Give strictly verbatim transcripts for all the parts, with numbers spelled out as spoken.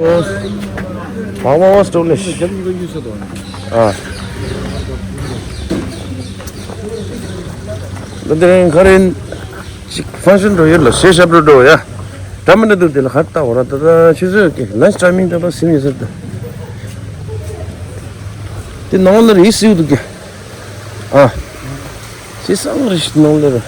བང་བང་བང་སྟོག་ལེ། ཨ། ད་དེ་རིང་ག་རེ་ཅིག་ཕང་ཤན་འགྲོ་ཡོད་ལ་ཤེས་ཞབས་འགྲོ་འགྲོ་ཡ། འདྲ་མི་འདྲ་འདུག་དེ་ལ་ཧར་ལྟ་བ་ར་ད་ད་ཆུ་ཚོད་ཀྱི་ལན་ཆི་ཊའི་མིང་ད་ད་སིམ་ཡོད་ཟེར་ད། དེ་ནང་ལ་རི་སིའུ་འདུག་གི། ཨ། ཅི་སང་རི་ནང་ལ་ར།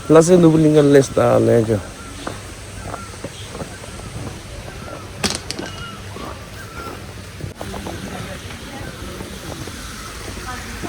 ལ་སེ་ནུབ་ལིང་ག་ལེས་ད་ལེན་ཅོ།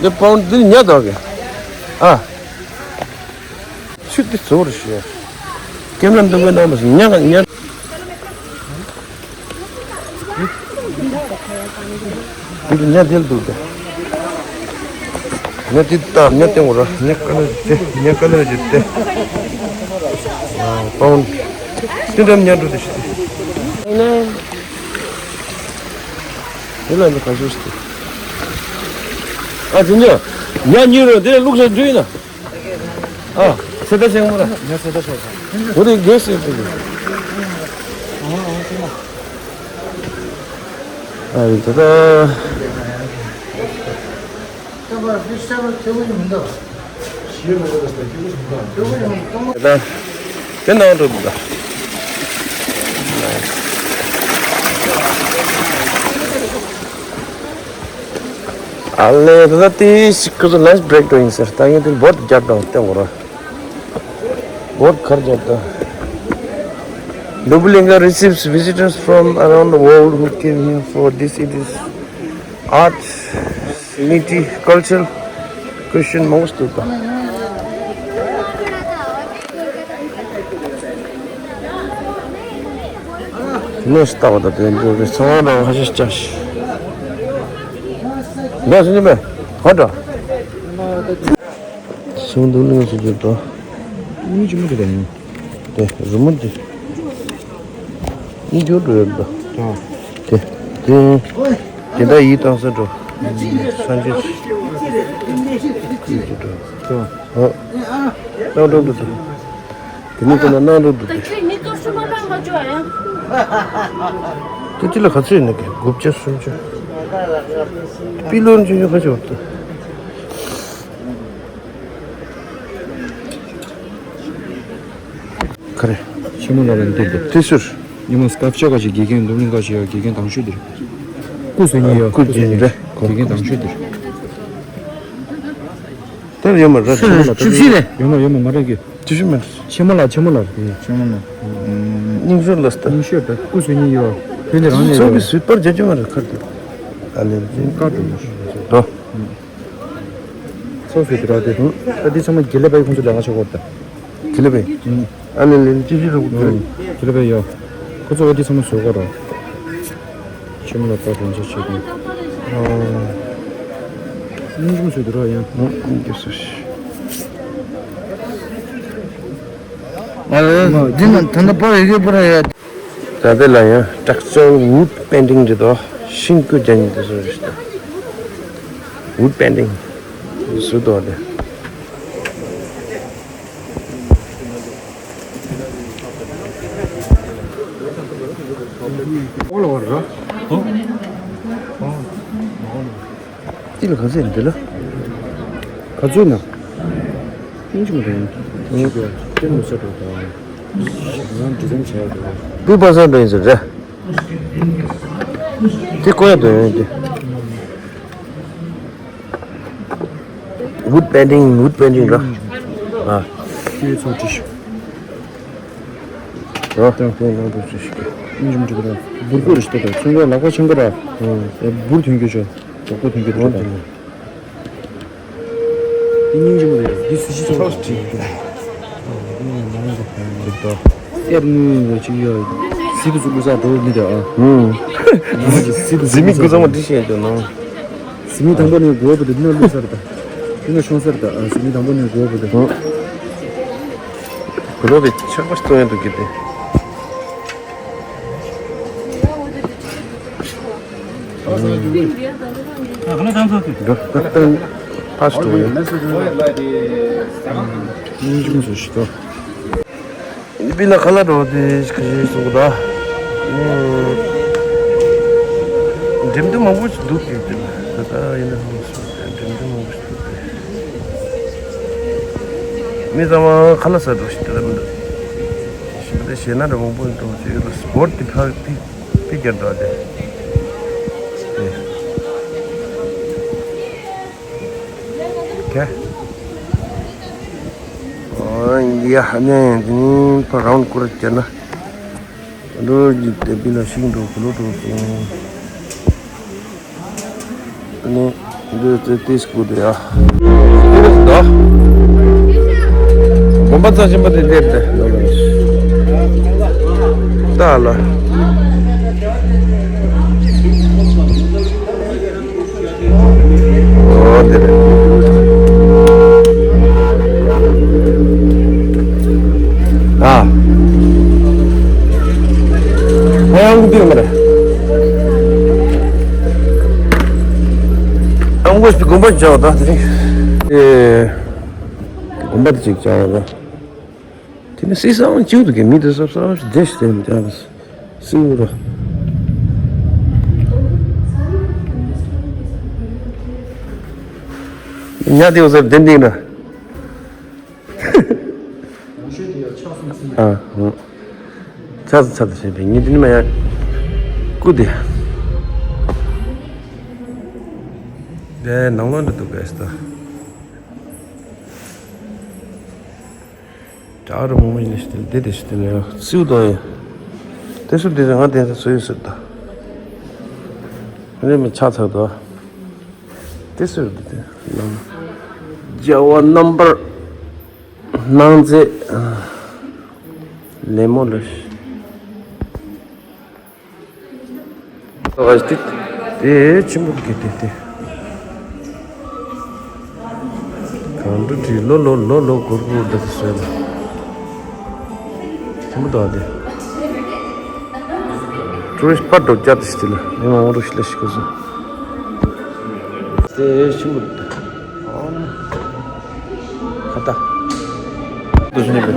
འདི་པའུན་འདི་ཉལ་དོ་གི། ཨ། ཆུ་འདི་ཚོར་ཤེས། ཀེམ་ར་འདུག་གི་ན་མ་ཉལ་ཉལ། འདི་ཉལ་དེ་འདུག་གི། ཉལ་དེ་ད་ཉལ་དེ་འོ་ར་ཉལ་ཀ་ལ་དེ་ཉལ་ཀ་ལ་དེ་དེ། ཨ། པའུན་འདི་འདྲ་ཉལ་འགྲོ་དེ་ཤི། དེ་ལ་ནི་ག་ཤོད་ཤི། ཨ་ཅི་ཉོ། ཉ་ཉོ་རོ་དེ་ལ་ལུག་ཤ་འཇུ་ཡིན་ན། ཨ། སེ་ད་ཆེན་མོ་ར། ཉ་སེ་ད་ཆེན་མོ། འོ་དེ་རྒྱལ་སྲིད་པོ་དེ། ཨ་ཡི་ད་ད། དེ་ནང་དུ་འདུག་ཨ་ལེ། ད་ལྟ་དེ་ཞིག་ཁོ་ཚོ་ལན་ཆི་བྷི་རེག་འགྲོ་ཡིན་ཟེར། ད་ངས་དེ་བོད་རྒྱབ་དང་བསྟན་འོ་ར། བོད་ཁར་རྒྱབ་དང་། Nubalingka receives visitors from around the world who came here for this. It is art, meaty culture, Christian monks too. ནས་ལྟ་བ་དང་དོན་འགྲོ་རེ་ཚང་མ་ཧ་ཤ་ཅག་ཤི། འདི་སུ་ཉི་མས་ག་འདྲ། སུང་དུ་ལུང་སུ་འགྱུར་དོ། ཨུ་ནི་ཅི་མོ་དེ་དང་། དེ་རི་མོ་དེ། ཨུ་འགྱུར་འགྲོ་ཡོད་དོ། དེ་དེ་དེ་འདྲ་ཡིད་བཏང་ས་འགྲོ། སངས་རྒྱས་ཀྱི་འགྲོ། ཨོ། སྣང་གྲོང་དུ་དེ། དེ་ནི་ཀུན་ན་སྣང་གྲོང་དུ་དེ། དེ་ཅི་ལ་ག་ཚོད་ཡིན་ན་གི་དགུ་བརྒྱ་སུམ་ཅུ། པི་ལོན་ཅུ་ཅུ་ག་ཅི་བར་དུ། ག་རེ། ཆེན་མོ་ལ་ལ་འདིར་དེ། དེ་ཟུར། ཉི་མ་སྐབས་ཆ་ག་ཞིག་དགེ་རྒན་ནུབ་གླིང་ག་ཞིག་ཡ་དགེ་རྒན་དང་ཤོས་འདིར། སྐུ་གཟུགས་གཉིས་ཡོད། སྐུ་གཟུགས་གཉིས་རེད། དགེ་རྒན་དང་ཤོས་འདིར། དེར་ཡོད་མ་རེད། ཆེན་མོ་ལ་བཅུ་བཞི་རེད། ཡོད་མ་ཡོད་མ་མ་རེད་གི། བཅུ་བཞི་མ་རེད། ཆེན་མོ་ལ་ཆེན་མོ་ལ་རེད། ཆེན་མོ་ལ། སྙིང་ཤོར་ལ་སྟ། སྙིང་ཤོར་ད་སྐུ་གཟུགས་གཉིས་ཡོད། བོད་ནས་རང་ནས་ཚོགས་ཡོད། ཀྱི་ཟུར་པར་རྒྱ་ཆུ་མ་རེད་ཁར་དུ། ཨ་ལེ་ལེ། ཀ་ཏུ། དོ། ཚོགས་ཟུར་དེ་ར་དེ། ད་དེ་ཚང་མ་དགེ་ལེགས་པའི་ཁོང་ཚོ་ལས་ཀ་བྱེད་དགོས་ད། དགེ་ལེགས་པས། ཨ་ལེ་ལེ་ལེ་ཅི་ཞིག་རུ། དགེ་ལེགས་པས་ཡོ། ཁོ་ཚོ་བ་དེ་ཚང་མ་བཟོ་དགོས་ར། ཆེན་མོ་ལ་བབ་ཡོང་ཆ་བྱེད་དགོས། ཨ། སྙིང་རྗེ་མོ་བཟོས་འདུག་ར་ཡང་། ཨ་སྙིང་རྗེ་བཟོས་ཤི། ཨ་འདི་ན་ད་ལྟ་པར་ཡོད་པར་ཡ། ད་དེ་ལ་ཡང་structural wood painting འདི་དོ་ཤིང་ཀུ་ཅན་འདི་བཟོས་ཤི། Wood painting བཟོས་དོ་དེ། ཨོ་ལ་བར་ར། ཨོ། ཨོ། ཏི་ལ་ག་ཚོད་འདི་ལ། ག་ཚོད་ན། ཨིན་ཅི་མ་རེད། ཨིན་ཅི་མ་རེད། ང་འདི་ཚོ་བྱས་འདུག་དེ་པ་སངས་འགྲོ་ཡིན་ཟེར་རེད། དེ་ཀོ་ཡ་འདོན་ཡོད་དེ། Wood painting, wood painting ར། ཨ། ཁྱེད་ཚོ་ཅི་ཞིག་ཨ། དེ་ནང་དུ་ཅི་ཞིག་ཨིན་ཅི་མ་རེད། འབུར་ཀོ་རེ་ཞིག་ད་ཚོན་ཁ་ལག་པ་འཆང་གི་ར། ཨ། འབུར་ཐོན་རྒྱུ་ཆོ། འབུར་ཐོན་རྒྱུ་དེ་ར། འདི་སྙིང་རྗེ་མོ་རེད། འདི་སུ་ཞིག་ཚོགས་ཀྱི་གྲས་ཡིན། ཨེར་ནུས་ཡོད་ཅིག་ཡོད། སི་ཏུ་སུ་ཀུ་ས་འགྲོ་མི་འདུག་ཨ། ཨུམ། ཟི་མི་ཀུ་ས་མ་འདི་ཤེས་འདུག་ནོ། སི་མི་དང་པོ་ནས་འགོ་བུ་དུ་ནོར་ལུག་སར་དང་། དེ་ནས་ཤོང་སར་དང་། སི་མི་དང་པོ་ནས་འགོ་བུ་དུ། ཨུམ། གུ་རོ་བའི་ཆག་པ་སྟོན་ཡོད་འདུག་གི་དེ། འགྲོ་ད་ལྟ། ཨ་སྟོ་ཡོད། ཉིན་ཅུང་ཟོ་ཤི་ཏོ། ཡིན་པས་ན་ཁ་ལག་འགྲོ་དེ་ཁ་ཤས་སོང་གི་ད། འགྲེམས་སྟོན་མང་པོ་ཞིག་འདུག་ཟེར་གྱི་འདུག་ད་ཡིན་ན་ཧང་སོང་འགྲེམས་སྟོན་མང་པོ་ཞིག་འདུག་ཟེར། མི་ཚང་མ་ཁ་ལག་ཟ་འགྲོ་ཞིག་དེ་ལ་མི་འདུག་ཞིག་དེ་ཞེད་སྣང་འདྲ་མང་པོ་འདུག་ཅེས་ལ་སི་པོར་ཊི་དེ་ཕར་ཕི་ཕི་རྒྱབ་འགྲོ་དེ། ཁེ། ཨོ་ཡ་ཧ་ནེ་དེ་ནི་ཕ་རའུན་ཌི་སྐོར་བརྒྱབ་ན། འགྲོ་རྒྱུ་དེ་པི་ལ་ཤིང་འགྲོ་གུ་ལོ་འགྲོ་སོང་། ཨ་ནི་འདི་ཙེ་ཏིས་ཀུ་དེ་ཡ། དེ་རེད་ད། དགོན་པ་རྩ་ཆེན་པོ་དེ་འདིར་དེ་ནོ་ལ་ཡིན། ད་ལ། ཨོ་དེ་རེད། ཨ། ཧོ་ཡང་གི་དེ་མ་རེད། ཨང་གོས་དགོན་པ་བྱ་བ་ད་དེ་རིང་། ཨེ། དགོན་པ་དེ་ཅིག་བྱ་བ་ད། དེ་ནི་སྲིད་སང་བཅུག་ཏུ་གི་མི་དེ་སོབ་སོབ་བདེ་ཞིག་དེ་མི་བྱ་བ་སྲིད་རོ། ཉ་དེ་འོ་ཟེར་བདེན་བདེན་ན། ཨ། ཆགས་སུ་ཆགས་སུ་བྱས་པའི་ཉི་དེ་ནི་མ་ཡ། སྐུ་དེ། དེ་ནང་ལོགས་འདྲ་འདུག་པས་ད། གྲྭ་བ་རུ་མང་པོ་ཡིན་ནི་ཞིག་དེ་དེ་ཞིག་དེ་ནས་སིའུ་དོ་ཡིན། དེ་སུ་དེ་ང་དེ་སུ་ཡོད་སུ་ད། རེ་མི་ཆགས་ཚར་དོ། དེ་སུ་དེ་དེ་ལམ། རྒྱལ་བ་རྣམ་པར་སྣང་མཛད་ལེ་མོ་ལེ། ཨ་ཏི། དེ་ཆེན་པོ་གི་དེ་དེ། གང་འདྲ་དྲི་ལོ་ལོ་ལོ་ལོ་གུར་གུར་འདི་ཚོ་བཟོས་ལ། ཆེན་པོ་འདུག་ཨ་དེ། ཊུ་རི་སི་ཊི་སྤོ་ཊི་འདྲ་བོ་རྒྱག་དེ་ཞིག་དེ་ལ་མི་མང་པོ་འདྲ་ཞིག་ལ་ཞིག་གོ་སོང་། དེ་ཆེན་པོ་འདུག་ཁ་ཏ། དུ་སུ་ནི་པེ།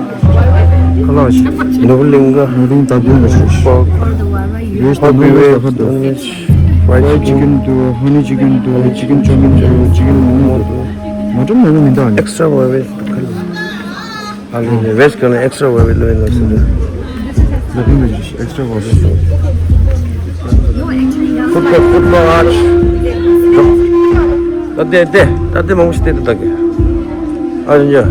ཁ་ལག་ཞིག་ནོར་བུ་གླིང་ག་ནོར་གླིང་ད་དུང་མ་ཞུ་ཞིག་ཡོད་ཞིག་ནོར་བུ་ད་ཁ་འདུག་ཕ་རའེ་ཌི་ཅི་ཀེན་འདུག་ཧ་ནི་ཅི་ཀེན་འདུག་ཅི་ཀེན་ཅོ་མིན་འདུག་ཅི་ཀེན་མོ་མོ་འདུག་མ་འགྲོ་མ་ནི་མི་འདུག་ཨ་ནི། ཨེག་སི་ཊ་ར་བེ་བེ་འདུག་ཁ་ལ། ཨ་ལེ་ནི་བེ་ཇི་ག་ལ་ཨེག་སི་ཊ་ར་བེ་བེ་ལོ་ཡིན་ལ་སི་ལ། ལ་ཕི་མི་ཞིག་ཨེག་སི་ཊ་ར་བེ་བེ། ཕུཊ་བོལ་ཕུཊ་བོལ་ཨ་ཆི། ད་དེ་དེ་ད་དེ་མང་པོ་ཞིག་བལྟས་འདུག་ད་གི་ཨ་ཡོ་ཡོ།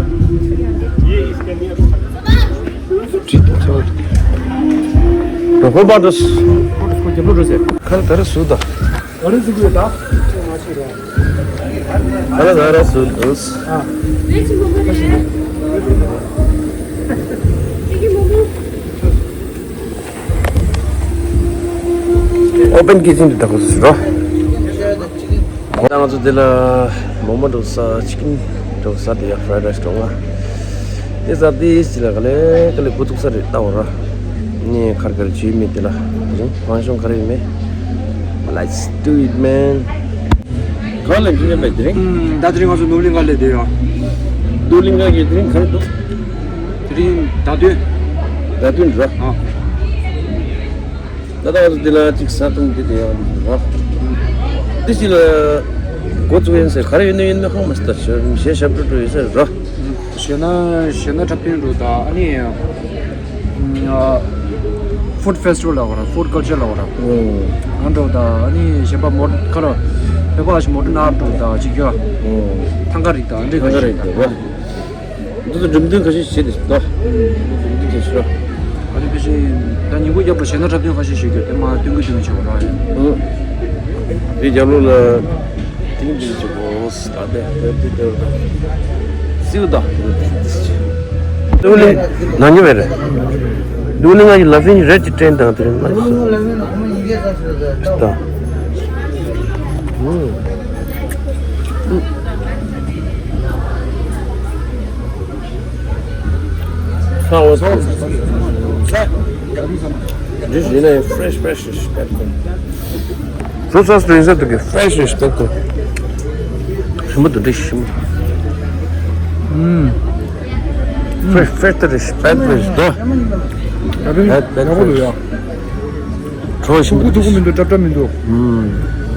ཁོ་པ་འགྲོ། ཁོ་རྒྱབ་ལོགས་འགྲོ་ཟེར། ཁ་ལ་ད་རེ་སུ་ད། ད་རེ་སུ་གུ་ད། ཁ་ལ་ད་རེ་སུ་འདུག་ཨ། ཨོ་པན་ཀི་ཅན་དུ་ད་གོ་སུ་རོ། ད་ང་ཚོ་འདི་ལ་མོག་མོག་འགྲོ་ས་ཅི་ཀིན་འགྲོ་ས་དེ་ཡ་ཕ་རའེ་ཌ་རའེ་སི་འགྲོ་ང་། དེ་ཟ་དེ་ཅི་ལ་ག་ལེ་ག་ལེ་གོ་ཐུག་ས་རེད་ལྟ་བ་ར། ངས་ཁར་ཁར་བྱེད་མེད་དེ་ལ་དེ་རིང་ཕང་ཤོང་ག་རེ་ཡིན་མེད། Let's do it, man. གང་ལ་འགྲིག་ཡོད་མེད་དེ་རིང་། ད་དེ་རིང་ང་ཚོ་ནུབ་གླིང་ག་ལས་བསྡད་ཡོད། ནུབ་གླིང་ག་གི་དེ་རིང་ག་རེ་འདུག་དེ་རིང་ཟླ་སྟོན། ཟླ་སྟོན་ར། ཨ། ད་ལྟ་བར་དུ་འདི་ལ་གཅིག་ཟ་བཏུང་འདི་དེ་ཡང་ར། འདི་ཞིག་ལ་འགོ་བཙུགས་ཡིན་ཟེར་ག་རེ་ཡོད་ན་ཡོད་ན་ཧང་མ་སི་ད་ཞེ་ཞེ་ཞབས་བྲོ་བྲོ་ཡོད་ཟེར་ར། ཞེ་ན་ཞེ་ན་འཁྲབ་སྟོན་འགྲོ་ད་ཨ་ནི་ཕུཌ་ཕེ་སི་ཊི་བལ་ལ་བ་ར་ཕུཌ་ཀལ་ཅར་ལ་བ་ར། ང་འགྲོ་ད་ཨ་ནི་གཞན་པ་མོ་ཁ་ར་བོད་པ་ཞིག་མོ་ཊ་ནག་འགྲོ་ད་ཅིག་ཡོད། ཐང་ག་རིག་ད་འདྲེ་ག་ཞིག་ད། འདི་ཚོ་འགྲེམས་སྟོན་ཁ་ཤས་བྱེད་དེ་ད། འགྲེམས་སྟོན་བྱེད་ཤོག་ཨ་ནི་ཕལ་ཆེར་ད་ཉིན་གུང་རྒྱབ་ལ་གཞས་སྣ་འཁྲབ་སྟོན་ཁ་ཤས་བྱེད་རྒྱུ་དེ་མ་སྟོན་གི་སྟོན་གི་བྱེད་པ་ར་ཡིན། ཨུ། དེ་རྒྱབ་ལོགས་ལ་ཏིང་ཏིང་བྱེད་པོ་ད་དེ་དེ་དེ་དེ་སིའུ་ད། ཏུ་ལེ་ན་ཉི་བེ་རེ། ཏུ་ལེ་ང་ཡི་ལ་ཕིན་རེད་ཀྱི་ཏྲེན་དང་དེ་རེད་མ་ཞིག་ད། This is fresh, fresh respect. Fruit sauce doing something fresh respect. ཞིམ་པོ་འདུག་འདི་ཞིམ་པོ། ཨུམ། Fresh, fresh ཏོག་ཏོག་རེད། bad fresh དོ། ད་དུང་bad, bad ཡག་པོ་འདུག་fresh ཡ། གྲོ་ཞིམ་པོ་འདུག་མི་འདུག་སྲབ་སྲབ་མི་འདུག་ཨུམ།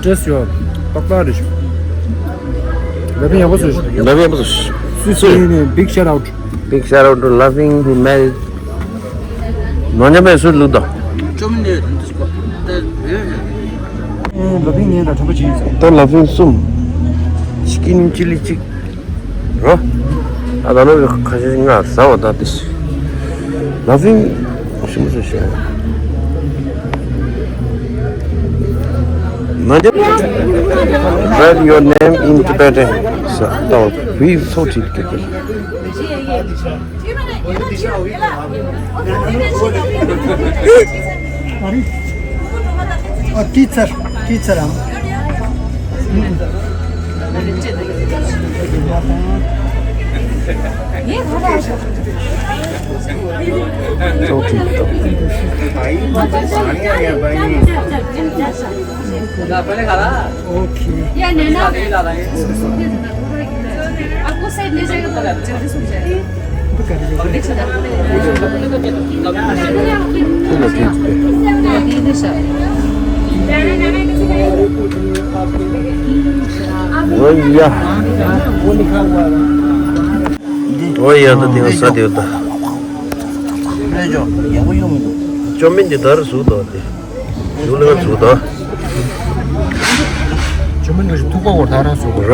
taste ཡོད། ཏག་ཏག་རེད། ལ་ཕིང་ཡག་པོ་བཟོས། ལ་ཕིང་ཡག་པོ་བཟོས། སུས་བཟོས་ཡིན་ནའི་big shout out. Big shout out to Loving who made it. ནོར་ཉམས་པའི་སུ་ལུག་དང་། ཅོ་མི་ནས་འདི་སྐོར་ད་བོད་ལ་ཕིང་ངས་ད་དྲན་པ་ཅིག་ཡིན་ཟེར། ད་ལ་ཕིང་གསུམ། chicken chilli གཅིག་རོ། ཨ་ད་ནོར་གི་ཁ་ཤས་ང་ཟ་བ་ད་དེ་ཞིག་ལ་ཕིང་ཞིམ་པོ་བཟོས་ཤག་ནོར་ཉམས། Write your name in Tibetan. ས་ད་བུའི་ཚོགས་ཁྲིད་ཀྱི། ཨ་teacher, teacher ཨང་། ཚོགས་ཁྲིད་དང་། OK. आपको साइड ले जाएगा तो जल्दी सूख जाएगा। འོ་ཡ། འོ་ཡ། ད་དེ་ང་ཟ་དེ་ཡོད་ད། ཅོ་མིན་འདི་ད་རུ་ཟུག་དོ་དེ། ལུག་ལ་ཚུགས་དང་། ཅོ་མིན་འདི་ཐུག་པ་བོར་ད་ར་ཚུགས་ར།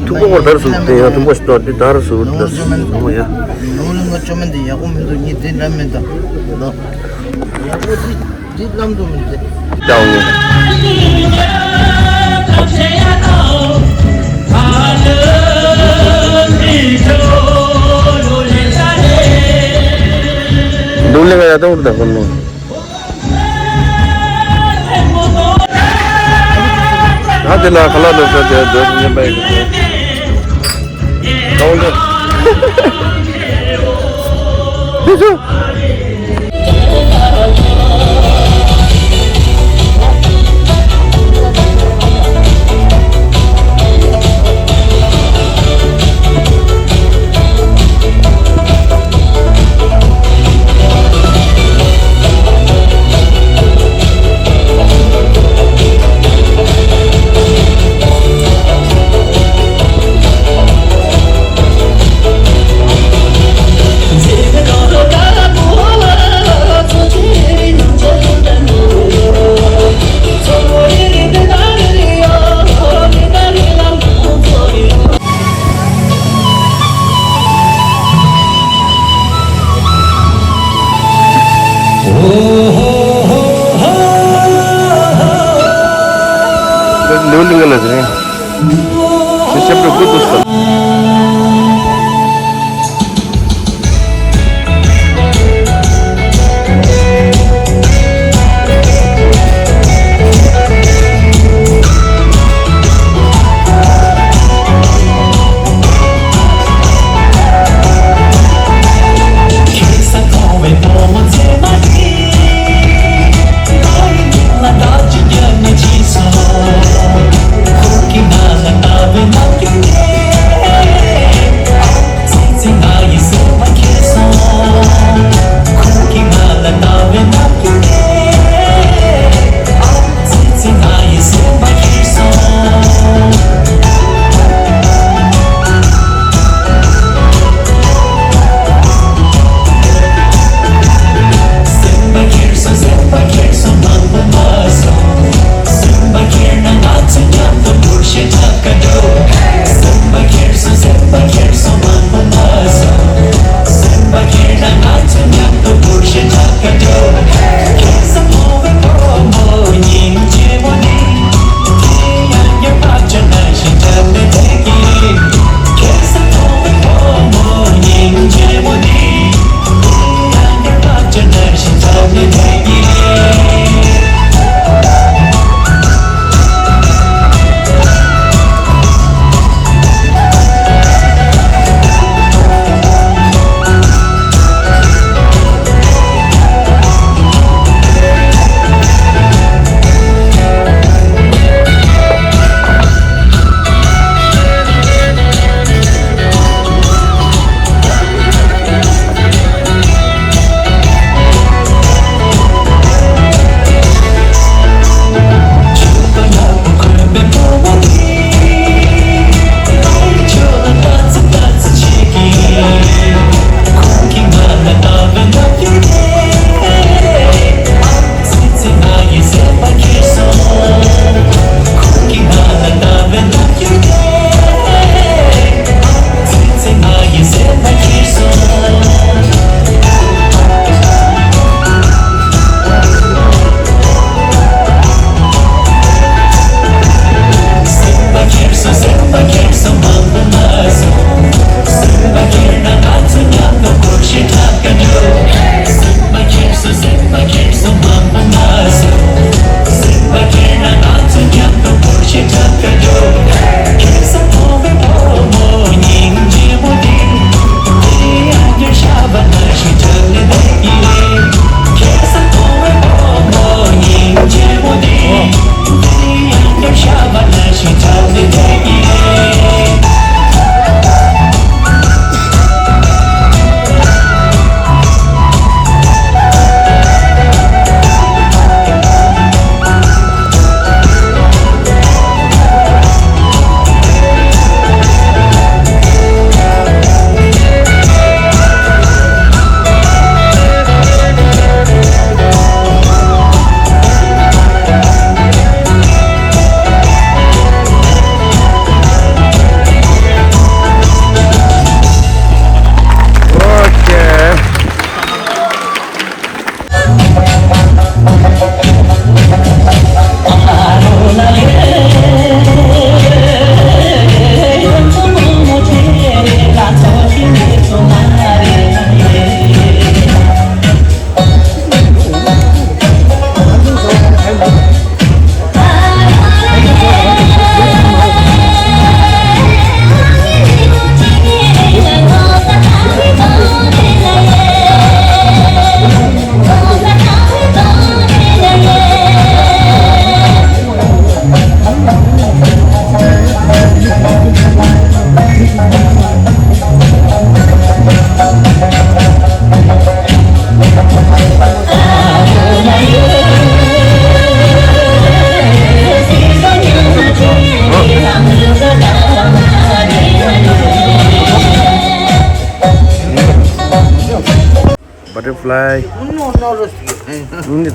ཐུག་པ་བོར་ད་ར་ཚུགས་དེ་ཡང་ཐུག་པ་ཞིག་ཏོག་འདི་ད་ར་ཚུགས་ལ་ཟུག་ཡ། ལུག་ལ་ཅོ་མིན་འདི་ཡག་པོ་མི་འདུག་ངས་འདི་ལབ་མེད་ད། ཡག་པོ་འདི་འདི་ལབ་འདུག་མི་འདི། ཡག་པོ། ལུག་ལ་ང་ཡ་ཏོག་ད་གོ་ནོ། ད་དེ་ལ་ཁ་ལག་ལ་ཟ་དེ་འདོད་སྙམ་པའི་གི་ཚེ། ཁ་བ་ལ། དེ་ཚོ། ལེའུ་གླིང་ག་ལ་ཟེར། ཤེས་བྱ་པོའི་སྐུ་ཚུགས་སམ། Play.